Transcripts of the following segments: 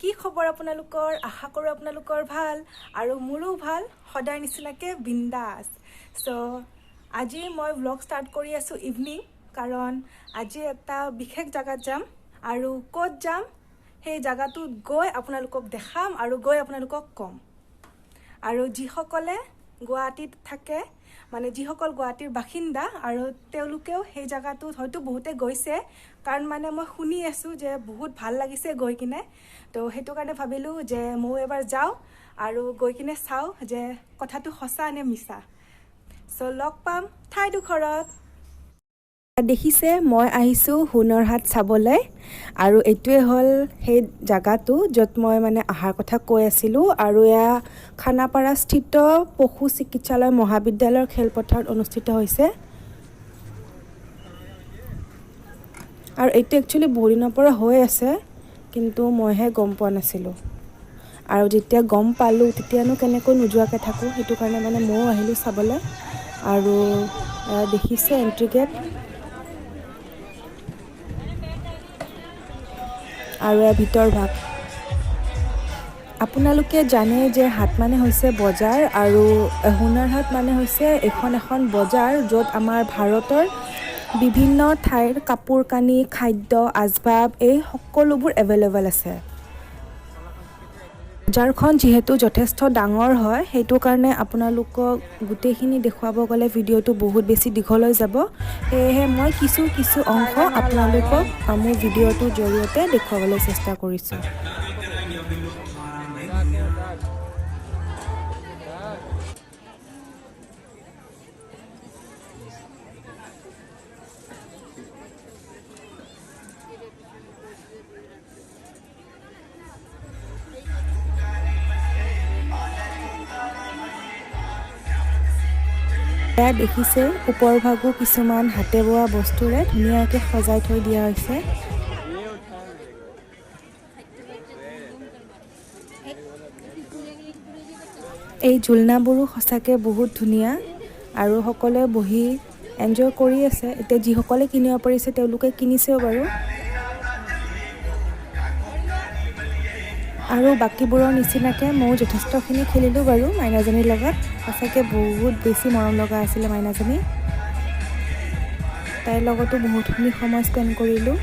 কি খবৰ আপোনালোকৰ? আশা কৰোঁ আপোনালোকৰ ভাল আৰু মোৰো ভাল, সদায় নিচিনাকৈ বিন্দাছ। চ' আজি মই ভ্লগ ষ্টাৰ্ট কৰি আছোঁ ইভিনিং, কাৰণ আজি এটা বিশেষ জেগাত যাম আৰু ক'ত যাম সেই জেগাটোত গৈ আপোনালোকক দেখাম আৰু গৈ আপোনালোকক ক'ম। আৰু যিসকলে গুৱাহাটীত থাকে, মানে যিসকল গুৱাহাটীৰ বাসিন্দা আৰু তেওঁলোকেও সেই জেগাটোত হয়তো বহুতে গৈছে, কাৰণ মানে মই শুনি আছোঁ যে বহুত ভাল লাগিছে গৈ কিনে। তো সেইটো কাৰণে ভাবিলোঁ যে ময়ো এবাৰ যাওঁ আৰু গৈ কিনে চাওঁ যে কথাটো সঁচা নে মিছা। চ' লগ পাম ঠাইডোখৰত। দেখিছে, মই আহিছোঁ হুনৰ হাট চাবলৈ আৰু এইটোৱে হ'ল সেই জেগাটো য'ত মই মানে অহাৰ কথা কৈ আছিলোঁ। আৰু এয়া খানাপাৰাস্থিত পশু চিকিৎসালয় মহাবিদ্যালয়ৰ খেলপথাৰত অনুষ্ঠিত হৈছে। আৰু এইটো একচুৱেলি বহুদিনৰ পৰা হৈ আছে, কিন্তু মইহে গম পোৱা নাছিলোঁ। আৰু যেতিয়া গম পালোঁ তেতিয়ানো কেনেকৈ নোযোৱাকৈ থাকোঁ, সেইটো কাৰণে মানে ময়ো আহিলোঁ চাবলৈ। আৰু দেখিছে এণ্ট্ৰি গেট আৰু ইয়াৰ ভিতৰ ভাগ। আপোনালোকে জানে যে হাট মানে হৈছে বজাৰ আৰু হুনাৰ হাট মানে হৈছে এইখন এখন বজাৰ য'ত আমাৰ ভাৰতৰ বিভিন্ন ঠাইৰ কাপোৰ কানি, খাদ্য, আচবাব এই সকলোবোৰ এভেইলেবল আছে। বজাৰখন যিহেতু যথেষ্ট ডাঙৰ হয়, সেইটো কাৰণে আপোনালোকক গোটেইখিনি দেখুৱাব গ'লে ভিডিঅ'টো বহুত বেছি দীঘল হৈ যাব। সেয়েহে মই কিছু কিছু অংশ আপোনালোকক মোৰ ভিডিঅ'টোৰ জৰিয়তে দেখুৱাবলৈ চেষ্টা কৰিছোঁ। এয়া দেখিছে, ওপৰ ভাগো কিছুমান হাতে বোৱা বস্তুৰে ধুনীয়াকৈ সজাই থৈ দিয়া হৈছে। এই ঝুলনাবোৰো সঁচাকৈ বহুত ধুনীয়া আৰু সকলোৱে বহি এনজয় কৰি আছে। এতিয়া যিসকলে কিনিব পাৰিছে তেওঁলোকে কিনিছেও বাৰু, আৰু বাকীবোৰৰ নিচিনাকৈ ময়ো যথেষ্টখিনি খেলিলোঁ বাৰু মাইনাজনীৰ লগত। সঁচাকৈ বহুত বেছি মৰম লগা আছিলে মাইনাজনী, তাইৰ লগতো বহুতখিনি সময় স্পেণ্ড কৰিলোঁ।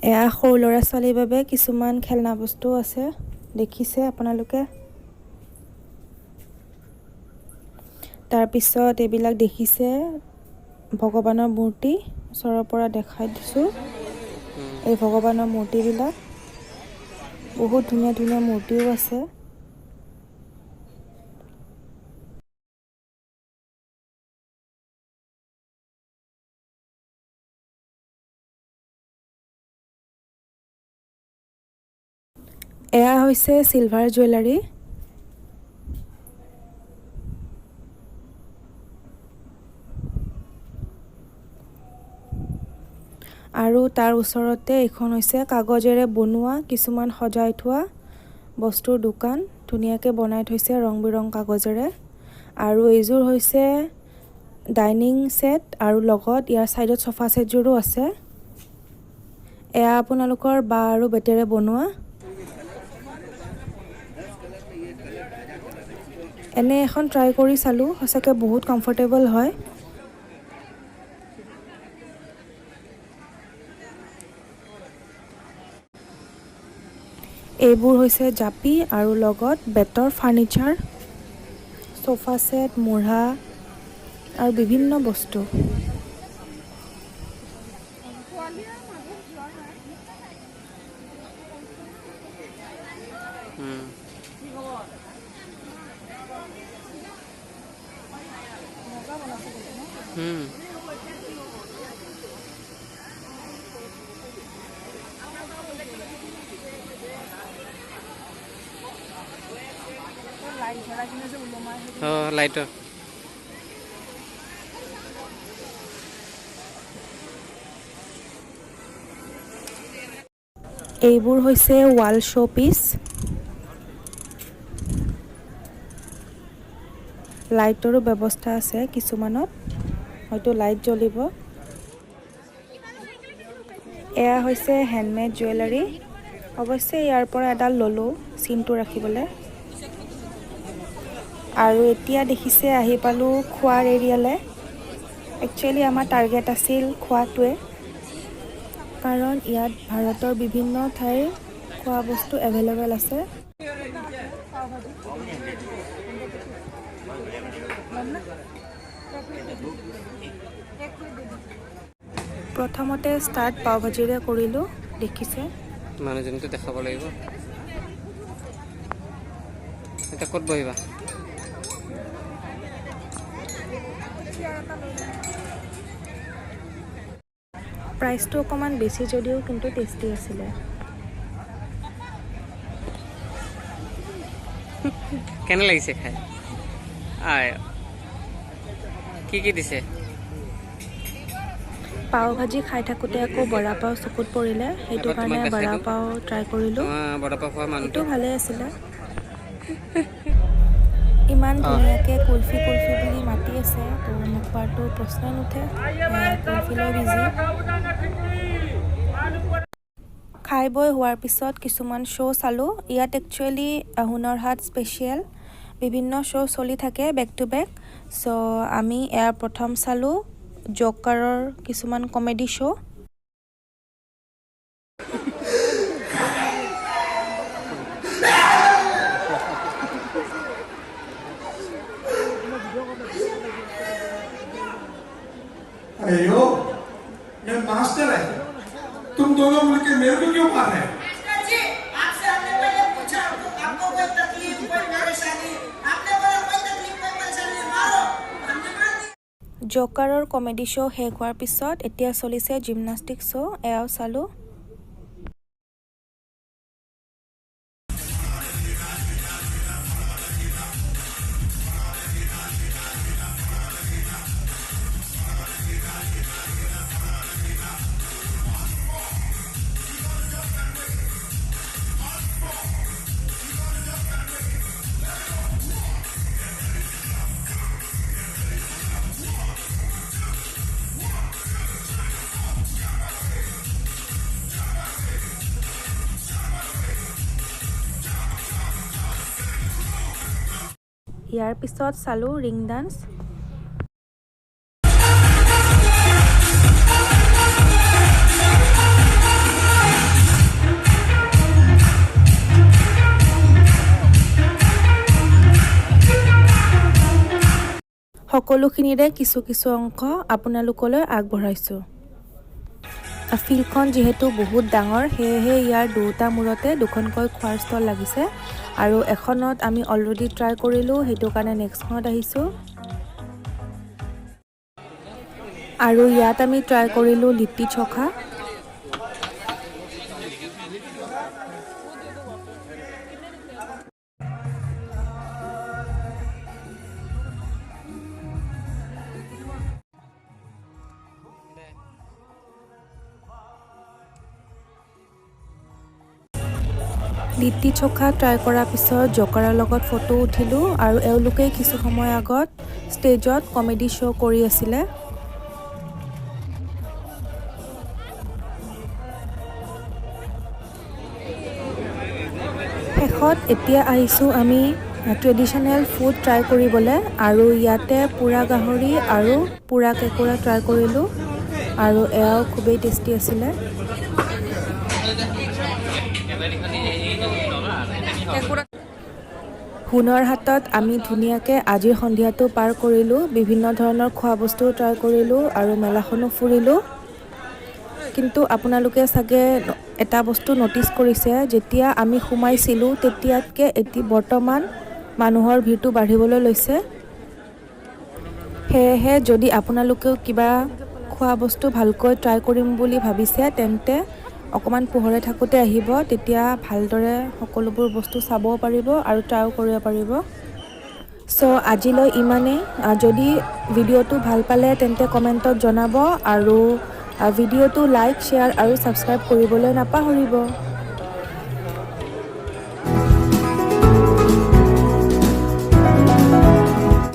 এয়া সৰু ল'ৰা ছোৱালীৰ বাবে কিছুমান খেলনা বস্তু আছে, দেখিছে আপোনালোকে। তাৰপিছত এইবিলাক দেখিছে ভগৱানৰ মূৰ্তি, ওচৰৰ পৰা দেখাই দিছোঁ। এই ভগৱানৰ মূৰ্তিবিলাক বহুত ধুনীয়া ধুনীয়া মূৰ্তিও আছে। এয়া হৈছে চিলভাৰ জুৱেলাৰী। আৰু তাৰ ওচৰতে এইখন হৈছে কাগজেৰে বনোৱা কিছুমান সজাই থোৱা বস্তুৰ দোকান, ধুনীয়াকৈ বনাই থৈছে ৰং বিৰং কাগজেৰে। আৰু এইযোৰ হৈছে ডাইনিং ছেট আৰু লগত ইয়াৰ ছাইডত চোফা ছেটযোৰো আছে। এয়া আপোনালোকৰ বাঁহ আৰু বেতেৰে বনোৱা। এনে এখন ট্ৰাই কৰি চালোঁ, সঁচাকৈ বহুত কমফৰ্টেবল হয়। এইবোৰ হৈছে জাপি আৰু লগত বেতৰ ফাৰ্নিচাৰ, চোফা ছেট, মূঢ়া আৰু বিভিন্ন বস্তু। অঁ, লাইটৰ। এইবোৰ হৈছে ৱাল শ্ব' পিচ। লাইটৰো ব্যৱস্থা আছে, কিছুমানত হয়তো লাইট জ্বলিব। এয়া হৈছে হেণ্ডমেড জুৱেলাৰী। অৱশ্যে ইয়াৰ পৰা এডাল ল'লোঁ চিনটো ৰাখিবলৈ। আৰু এতিয়া দেখিছে, আহি পালোঁ খোৱাৰ এৰিয়ালৈ। একচুৱেলি আমাৰ টাৰ্গেট আছিল খোৱাটোৱে, কাৰণ ইয়াত ভাৰতৰ বিভিন্ন ঠাইৰ খোৱা বস্তু এভেইলেবল আছে। প্ৰথমতে ষ্টাৰ্ট পাওভাজিৰে কৰিলোঁ, দেখিছে। মানুহজনীতো দেখাব লাগিব। এতিয়া ক'ত বহিবা? প্ৰাইচটো অকণমান বেছি যদিও কিন্তু টেষ্টি আছিলে। কেনে লাগিছে খাই? আই, কি কি দিছে? পাও ভাজি খাই থাকোঁতে আকৌ বৰা পাও চকুত পৰিলে, সেইটো এবাৰ তোমাক কাৰণে দেখাই বৰা দিওঁ। পাও ট্ৰাই কৰিলোঁ। তোমাৰ বৰাপাও খোৱা সেইটো মানুহটো। ভালেই আছিলে। ইমান ধুনীয়াকৈ কুলফি কুলফি বুলি মাতি আছে, তো নোখোৱাটো প্ৰশ্নই নুঠে। কুলফি লৈ বিজি। খাই বৈ হোৱাৰ পিছত কিছুমান শ্ব' চালোঁ। ইয়াত একচুৱেলি হুনৰ হাট স্পেচিয়েল বিভিন্ন শ্ব' চলি থাকে বেক টু বেক। চ' আমি ইয়াৰ প্ৰথম চালোঁ জ'কাৰৰ কিছুমান কমেডি শ্ব'। अरे यो, मैं मास्टर है, तुम दोनों मिलके मेरे को क्यों मार रहे हो? मास्टर जी, आपसे हमने पहले पूछा, आपको आपको कोई तकलीफ, कोई परेशानी? आपने बोला कोई तकलीफ, कोई परेशानी नहीं, मारो। हमने मार दिया। জ'কাৰৰ কমেডি শ্ব' শেষ হোৱাৰ পিছত এতিয়া চলিছে জিমনাষ্টিক শ্ব'। এয়াও চালোঁ। ইয়াৰ পিছত চালোঁ ৰিং ডান্স। সকলোখিনিৰে কিছু কিছু অংশ আপোনালোকলৈ আগবঢ়াইছোঁ। ফিল্ডখন যিহেতু বহুত ডাঙৰ, সেয়েহে ইয়াৰ দুয়োটা মূৰতে দুখনকৈ খোৱাৰ ষ্টল লাগিছে আৰু এখনত আমি অলৰেডি ট্ৰাই কৰিলোঁ, সেইটো কাৰণে নেক্সটখনত আহিছোঁ। আৰু ইয়াত আমি ট্ৰাই কৰিলোঁ লিট্টি চখা। লিট্টি চখা ট্ৰাই কৰাৰ পিছত জকাৰৰ লগত ফটো উঠিলোঁ আৰু এওঁলোকে কিছু সময় আগত ষ্টেজত কমেডি শ্ব' কৰি আছিলে। শেষত এতিয়া আহিছোঁ আমি ট্ৰেডিশ্যনেল ফুড ট্ৰাই কৰিবলৈ আৰু ইয়াতে পোৰা গাহৰি আৰু পোৰা কেঁকুৰা ট্ৰাই কৰিলোঁ আৰু এয়াও খুবেই টেষ্টি আছিলে। হুনৰ হাটত আমি ধুনীয়াকৈ আজিৰ সন্ধিয়াটো পাৰ কৰিলোঁ। বিভিন্ন ধৰণৰ খোৱা বস্তুও ট্ৰাই কৰিলোঁ আৰু মেলাখনো ফুৰিলোঁ। কিন্তু আপোনালোকে চাগে এটা বস্তু ন'টিছ কৰিছে, যেতিয়া আমি সোমাইছিলোঁ তেতিয়াতকৈ বৰ্তমান মানুহৰ ভিৰটো বাঢ়িবলৈ লৈছে। সেয়েহে যদি আপোনালোকেও কিবা খোৱা বস্তু ভালকৈ ট্ৰাই কৰিম বুলি ভাবিছে, তেন্তে অকণমান পোহৰে থাকোঁতে আহিব। তেতিয়া ভালদৰে সকলোবোৰ বস্তু চাবও পাৰিব আৰু ট্ৰাইও কৰিব পাৰিব। চ' আজিলৈ ইমানেই। যদি ভিডিঅ'টো ভাল পালে, তেন্তে কমেণ্টত জনাব আৰু ভিডিঅ'টো লাইক, শ্বেয়াৰ আৰু ছাবস্ক্ৰাইব কৰিবলৈ নাপাহৰিব।